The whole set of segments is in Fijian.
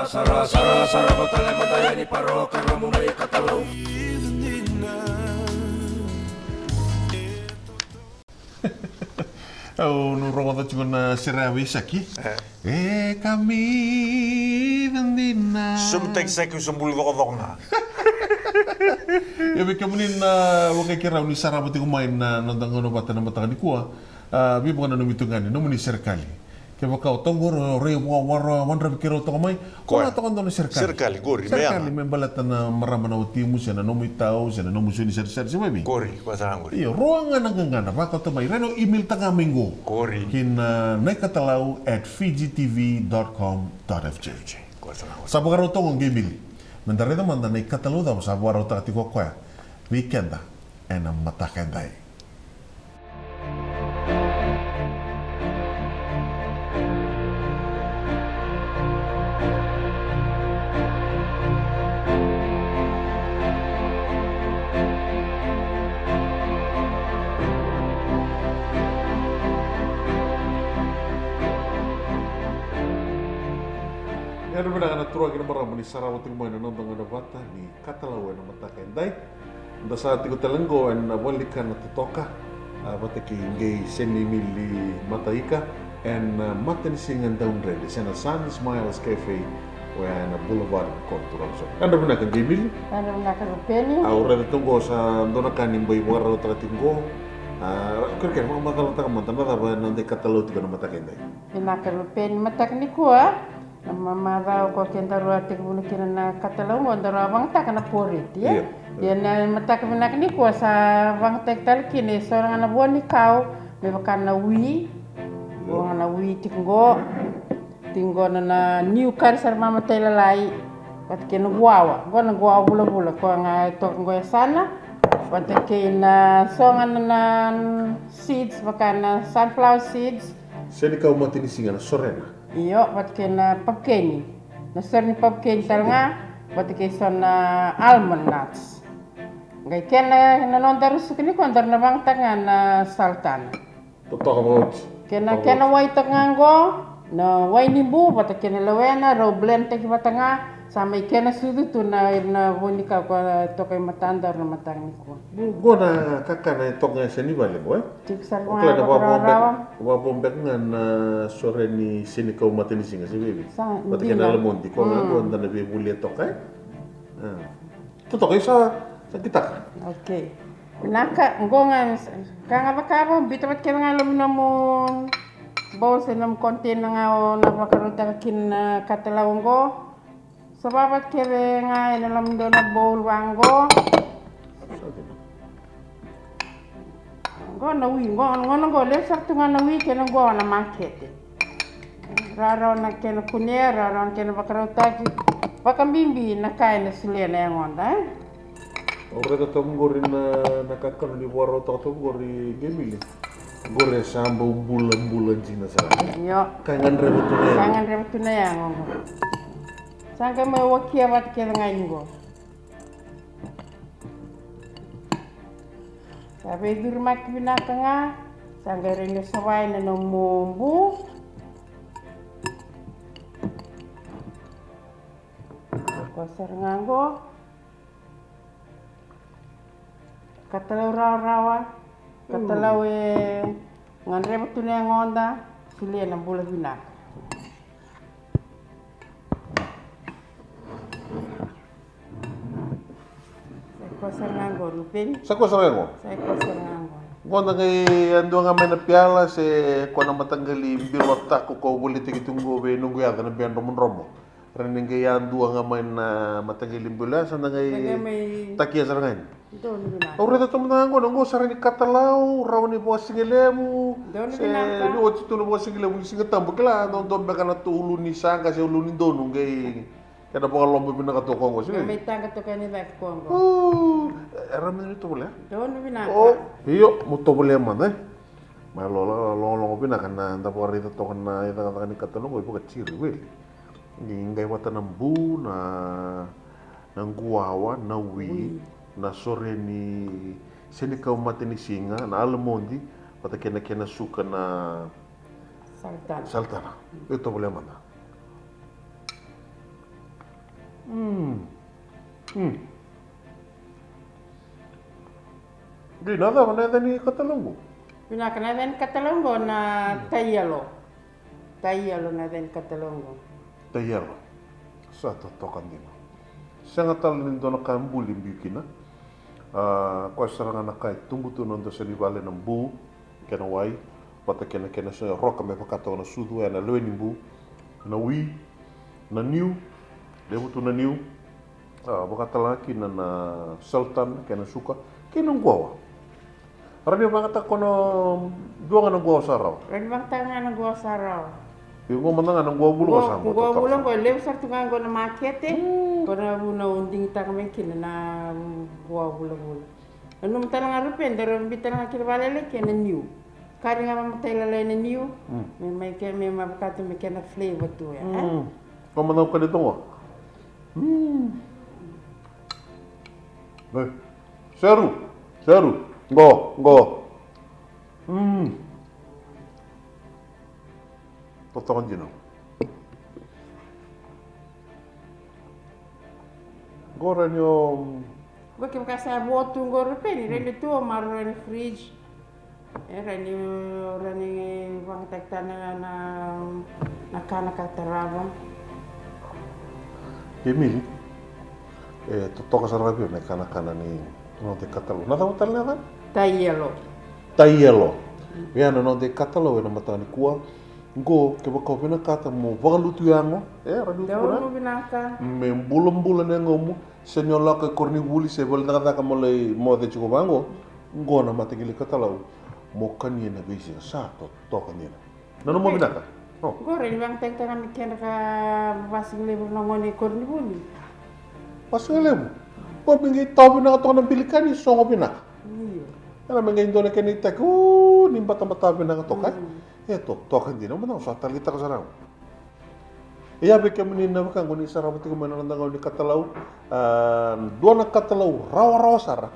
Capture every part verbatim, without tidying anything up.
Sarasara, sara vata tale mada yani, parokaramu na iKatalau. Au nu rogoca tiko na sere ya vei Saki. E. E kamica dina. Sumutaki Saki, usa buli cokocoko ga. Ia vei kemuni na vakaikeirau ni sarava tiko mai na noda gauna vata na mataka nikua, a, veivakananumi tu ga ni nomuni serekali. Kevaka o toqori o rai vakawawa wadravi keirau toka mai, ko la toka dua na serekali. Serekali, qori, me yaga. Serekali me baleta na marama na watimu, se na nomu itau, se na nomu sui ni sarisari, se vei. Qori, ko sa qori. Io, rua ga na qaqana, vakauta mai, rai na email taka mai qo. Qori. Ki na, a, naikatalau at fiji tv dot com dot f j. Ko sa qori. Sa vakarau toka qo qei mili. Me da raica mada na ikatalau cava sa vakarautaka tiko o koya vei keda ena mataka edai. Yadra vinaka na turaga kei na marama ni sarava tiko mai na noda gauna vata ni Katalau ena mataka edai. Da sa tiko tale qo ena valenikana totoka, a, vata kei qei Seni Mili Mataika, ena, a, matanisiga Daudredre, se na Sun Smiles Cafe, oya ena Boulevard Contour Road. Yadra vinaka qei Mili. Yadra vinaka Rupeni. Au raica tu qo sa dua na ka ni bai vakarautaka tiko qo. A, kerekere vakamacalataka mada na cava ena noda ikatalau tiko ena mataka edai. Vinaka Rupeni, mataka nikua. Na ma-, macawa ko kedaru a tekivuna kina na katalau qo, daru a vagataka na poreti, e? Io. Ia na mataka vinaka nikua sa vagataki tale kina eso ga na vua ni kau, me vaka na wi. Io. Vua ga na wi tiko qo. Tiko qo na, na niu kari sara mamatai lalai. Vata kei na guawa. Qo na guawa vulavula, koya ga e toka qo e sana. Vata kei na so ga na, na seeds, vaka na sunflower seeds. Senikau matanisiga na sorena. Io, vata kei na papukeni. Na sore ni papukeni tale ga, vata kei so na almond nuts. Qai kena na nodaru suka nikua daru na vagataka ga na saltana. Totoka vakaoti. Kena, kena wai toka ga qo, na wai ni bu, vata kei na lewena, rau blend taki vata ga, sa mai kena sucu tu na, na vua ni kau ko toka i matadaru na mataka nikua. Qo na kakana e toka ga e se ni vale qo, e? Tiko sara ga na vakarawa. Vakavo beka ga na sore ni senikau matanisiga se veive. Sa, vata kei na dina. Lemon tea, ko ga qo da na veivulia toka, e? A. Totoka, isa, sa kitaka. Okay. Vinaka, qo ga, ka ga vakavo, bita vata kece ga e loma nomu bowl se nomu container ga o na vakarautaka kina na katalau qo. Sova vata kece ga ena loma dua na bowl vaqo. Qo na wi, qo, qo na qo, levu sara tu ga na wi kei na qo na makete. Rawarawa na kena kunea, rawarawa na kena vakarautaki. Vakabibi na ka ena solia na yagoda, e? Au raica toka qori na, na kakana ni vakarautaka toka qori qei Mili. Qori e sa bau bulabula dina sara. Io. Ka gadreva tu na yago. Ka gadreva tu na yago qo. Sa qai mai wakia vata kece ga ni qo. Sa veicurimaki vinaka ga, sa qai rai ni savai na nomu bu. Ko sara ga qo. Katalau rawarawa, katalau e gadreva tu na yagoda, solia na bula vinaka. Sa i koya sara ga qo, Rupeni. Sa i koya sara ga qo. Sa i koya sara ga qo. Qo da qai yadua ga mai na piala, se ko na mataqali bilo tako ko volitaki tu qo vei noqu yaca na Bea Dromodromo. Ra ni qai yadua ga mai na mataqali bilo ya, sa da qai takia sara ga yani. Donu vinaka. Au raica tu mada ga qo, na qo sara ni katalau, rawa ni vakasigalevu. Donu vinaka. Se ni oti tu na vakasigalevu ni Siga Tabu, kila, dodonu beka na tu ulu ni saqa se ulu ni donu qai. Kena vakaloba vinaka toka qo, sega. Mai taqa toka yani cake qo. Era me ni tovolea. Donu vinaka. O, io, mo tovolea mada, e. Mai lo, lo, logologo vinaka na da vakaraica toka na icakacaka ni katalau qo, i vakatiri weli. Ni qai vata na bu, na, na quwawa, na wi, na sore ni senikau matanisiga, na alamondi, vata kei na kena suka na saltana. Saltana. Io, tovolea mada. Mm. Mm. Qai na cava na yaca ni katalau qo? Vinaka, na yaca ni katalau qo na taiyalo. Taiyalo na yaca ni katalau qo. Taiyalo. Sa totoka dina. Sega tale ni dua na ka e buli biu kina. A, koya sara ga na ka e tubu tu na noda seni vale na bu, kena wai, vata kena, kena sa roka me vaka toka na sucu, e na lewe ni bu, na wi, na niu, levu tu na niu, a, vaka tale ga kina na sultana, kena suka, kei na quawa. Rawa ni vagataka kono dua ga na quawa sa rawa. Rawa ni vagataka ga na quawa sa rawa. Io, qo mada ga na quawa vula qo sa bau totoka. Quawa vula qo, levu sara tu ga qo na makete. Mm. Qo na vuna au digitaka mai kina na quawa vulavula. Nanuma tale ga Rupeni, daru biuta tale ga kina vakaleleka na niu. Kari ga vakamatailalai na niu. Mm. Me mai ke, me mai vakatu me kena flavor tu ya, e? Mm. Qo mada ga kena togo. Mm. E. Seru, seru. Qo, qo. Mm. Totoka dina. Qo rawa ni o... Qo kevaka sa vo tu qo Rupeni, rawa ni tu o maroroi na fridge. E rawa ni, rawa ni vagataki tale na, na, na kana ka tarava. Emily, e totoka sara ga vei au na ikanakana ni noda ikatalau. Na cava tale na yacana? Taiyalo. Taiyalo. Ia na noda ikatalau ena mataka nikua. Qo kevaka o vinakata mo vakalutu yago, e, rawa ni kune. Donu vinaka. Me bulabula na yagomu, se ni o lako i koronivuli, se vale ni cakacaka mo lai moce tiko vaqo. Qo na mataqali ikatalau mo kania na veisiga, sa totoka dina. Nanuma vinaka. O. Qo rawa ni vakayagataki tale ga me kedra ka vasigalevu na gone i koronivuli. Vasigalevu? Qo me qai tawa vinaka toka na bilikani, sogo vinaka. Io. Ena me qai dua na kena iteki, u, ni batabata vinaka toka, e? Mm. E totoka dina, au mada ga sa taleitaka sara ga. Ia vei kemuni na wekaqu ni sarava tiko mai na noda gauna ni katalau, a, dua na katalau rawarawa sara,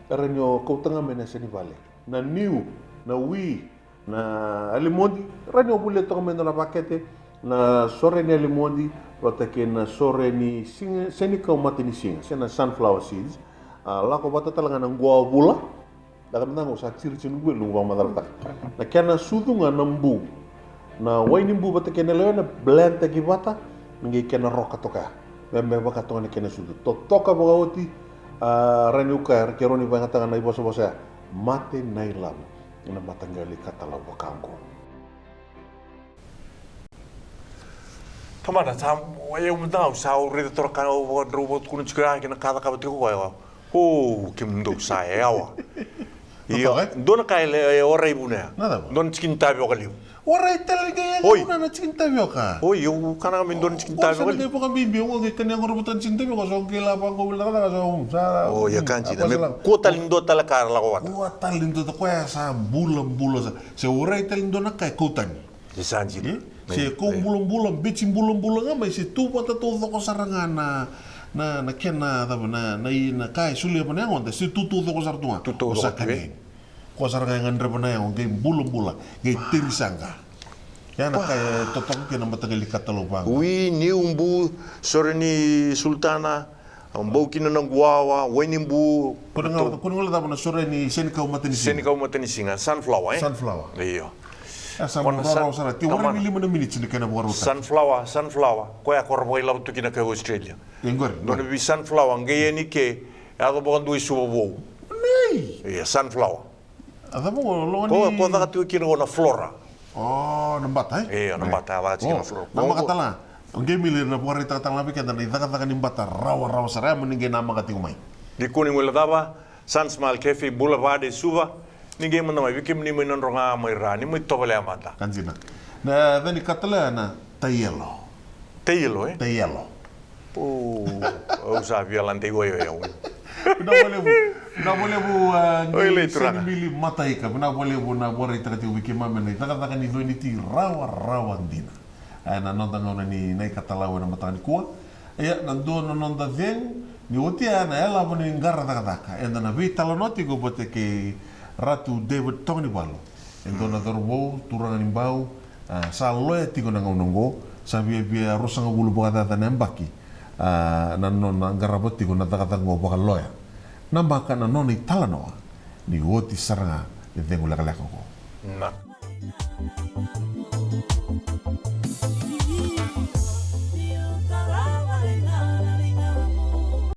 e rawa ni o kauta ga mai na senivale. Na niu, na wi, na alimodi, rawa ni o volia toka mai dua na vakete, na sore ni alimodi vata kei na sore ni siga, senikau matanisiga, se na sunflower seeds. A, lako vata tale ga na quavula. Daka mada ga au sa tiri tiko na guelu, noqu vakamacalataka. Na kena sucu ga na bu. Na wai ni bu vata kei na lewena, blend taki vata, me qai kena roka toka ya. Me, me vaka toka na kena sucu. Totoka vakaoti, a, rawa niu kaya, ke rawa ni vakayagataka na ivosavosa ya. Mate na ilavo. Ena mataqali katalau vaka oqo. Tamana, sa, e, au mada ga, au sa, au raica toro ka, au vakadrau vakatukuna tiko ya, kei na ka cakava tiko koya. O, kemudou sa yawa. Io, dua na ka e, e warai vuna ya. Na cava? Dua na chicken tavioka levu. Warai tale ga ya vuna na chicken tavioka. Oi, au kana ga me dua na chicken tavioka levu. Qai vakabibi, au qai kania qori vata na chicken tavioka, so qai lava qo vila cakacaka, so, sa. O, ia ka dina, me kua tale ni dua tale ka lako vata. Kua tale ni dua, koya sa bulabula sa. Se warai tale ni dua na ka e kau tani. E sa dina. E? Se kau bulabula, beci bulabula ga mai, se tu vata taucoko sara ga na, na, na kena, cava, na, na, i, na ka e solia vata na yagoda, se tu taucoko sara tu ga. Tu taucoko tu, e? Sa kania. Koya sara ga e gadreva na yago, qai bulabula, qai teri saqa. Ya na ka e totoka kina na mataqali katalau vaqo. Wi, niu, bu, sore ni sultana, bau kina na quawa, wai ni bu. Kua ni guilecava na sore ni senikau matanisiga. Senikau matanisiga, sunflower, e? Sunflower. Io. E sa bau rawarawa sara, tiko warai ni lima na miniti na kena vakarautaki. Sunflower, sunflower. Koya ko ra vakailavo tu kina kai Australia. E qori. Dua na vei sunflower, qai yani ke, yaco vakadua i Suva Vou. Nei! Ia, sunflower. A cava qo, loga ni... Ko, ko caka tiko kina qo na flora. O, na bata, e? Io, na bata, a caka tiko na flora. Namaka tale ga. O qai Mili na vakaraitaka tale ga vei keda na icakacaka ni bata rawarawa sara ya mo ni qai namaka tiko mai. Ni kua ni guilecava, Sun Smile Cafe, Boulevard e Suva. Ni qai mada mai, vei kemuni mai Nadroga, mai Ra, ni mai tovolea mada. Ka dina. Na yaca ni katalau ya na taiyalo. Taiyalo, e? Taiyalo. O, au sa via ladei wai o yau. Vinaka vakalevu, vinaka vakalevu, a, qai Seni Mili Mataika, vinaka vakalevu na vakaraitaka tiko vei keimami na icakacaka ni cua ni ti rawarawa dina. A, ena noda gauna ni na ikatalau ena mataka nikua. Ia, na dua na noda cegu, ni oti ya na yalava ni qara cakacaka. Eda na veitalanoa tiko vata kei Ratu David Togonivalu. E dua na cauravou, turaga ni Bau, a, sa loya tiko na gauna oqo, sa viavia ruasagavulu vakacaca na yabaki. a, na nona qarava tiko na cakacaka oqo vakaloya. Na baka na nona italanoa ni oti sara ga ni cegu lekaleka oqo. Na